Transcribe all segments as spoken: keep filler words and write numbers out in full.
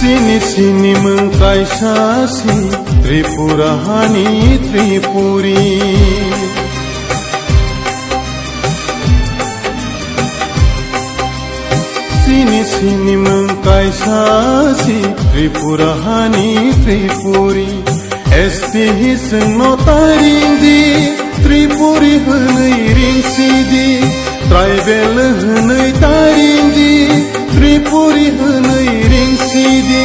Chini sinimung kaisa si Tripura hani Tripuri. Chini sinimung kaisa si Tripura hani Tripuri. S T hi chwngno taring di, Tripuri hwnwi ring si di. Tribal hwnwi taring di, Tripuri hwnwi ring si di.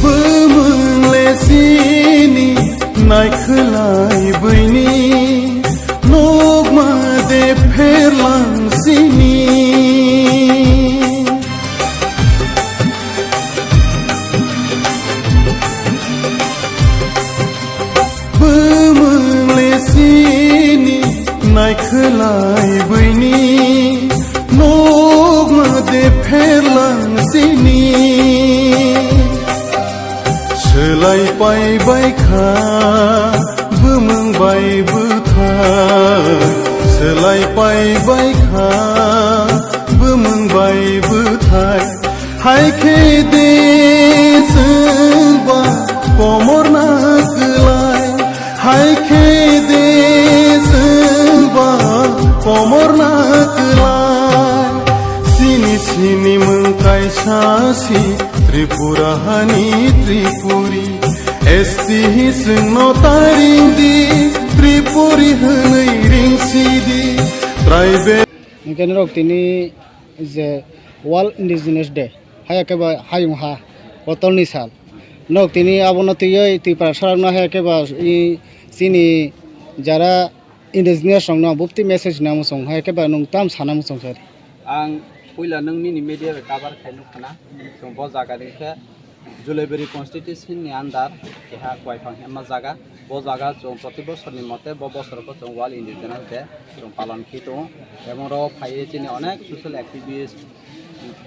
Bumung le sini naikhwlai buini, nukma de pherlang sini. Bumung le sini naikhwlai buini, nukma de pherlang sini. Swlai pai bai kha bumung bai bwthai, swlai pai bai kha bumung bai bwthai. Hai khe de chwngba komor na kwlai, hai khe de chwngba komor na kwlai. Sini sini mung kaisa si Tripura hani Tripuri, S T hi chwngno taring di, Tripuri hwnwi ring si di, tribal. Hingke norok tini je World Indigenous Day, haya khe ba hayung ha, botol ni sal. Nok tini abono twiwi Tiprasa rokno haya khe ba i chini jara indigenous rokno bupti message na muchung, haya khe ba nwng tam sana muchung sari. Ang puila nwng nini media bai cover khai nuk khna, chwng bo jaga ni khe Julaibari constituency ni under keha Kwaiphang hema jaga. Bo jaga chwng proti bosor ni mote bo bosor bo chwng World Indigenous Day chwng palon khe tongo. Ebong ro phaiwi chini onek social activist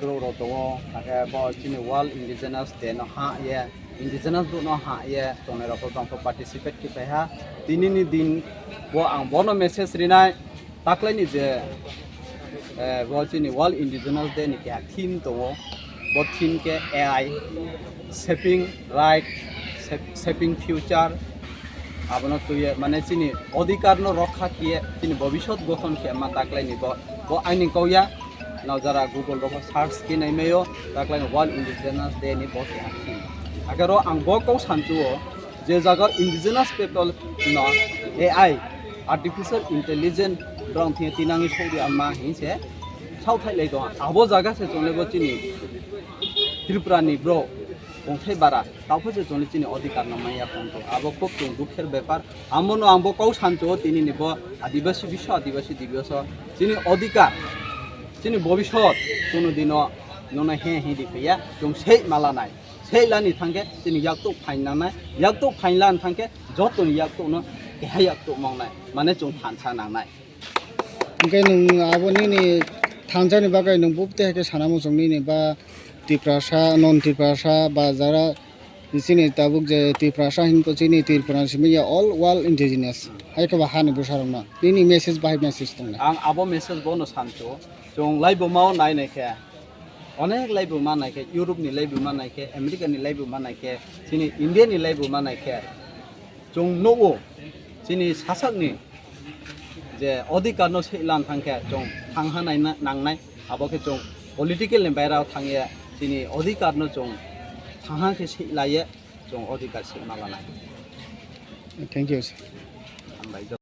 borok rok tongo. Hakhe bo chini World Indigenous Day no ha ye, indigenous borok no ha ye tongnai rok bo bangkhe participate khe phaiha. Tini ni din bo ang bono message rinai. Taklaini je, eh, bo chini World Indigenous Day ni keha theme tongo. Bo theme khe A I, Shaping Right, Shap-, Shaping Future. Abono twiwi mane chini odhikar no rokha khiye, chini bobisot gothon khiye ma taklaini bo. Bo aini kauya, nao jara Google rok search khe nai maio, taklaini World Indigenous Day ni bo keha theme. Agaro ang bo kau sanchuo, je jaga indigenous people no A I, artificial intelligence rok thengya tinangwi sokdi ama hinse saothai lai tongo. Abo jaga se chonglaibo chini Tripura ni bro kongthai bara, taophai se chonglai chini odhikar no manya tongthok. Abo khub chwng dukher bepar. Amono ang bo kau sanchuo tini ni bo Adibasi Biswa Adibasi Diboso chini odhikar, chini bobisot kuno dino nono he he di phiya chwng sei malanai. Seilani thangkhe chini yaktuk phain nangnai, yaktuk phain lan thangkhe jotoni yaktukno keha yaktuk mangnai, mane chwng thansa nangnai. Hingke nwng abo nini thansani bagwi nwng bupte hai khe sana muchung nini ba Tiprasa, non Tiprasa ba jara chini tabuk je Tiprasa hinko chini Tripura simi ya all world indigenous hai khe ba hani bwsarokno nini message bahai message tongnai. Ang abo message bono sancho, chwng laibuma o nai nai khe, onek laibuma nai khe, Europe ni laibuma nai khe, America ni laibuma nai khe, chini India ni laibuma nai khe, chwng nugo chini sasakni je odhikar no sei lan thang khe chwng thangha nai na-, nangnai, abo khe chwng political ni baira o thangya chini odhikar no chwng thangha khe sei laiye chwng odhikar sei ma lanai. Thank you, sir. Hambai.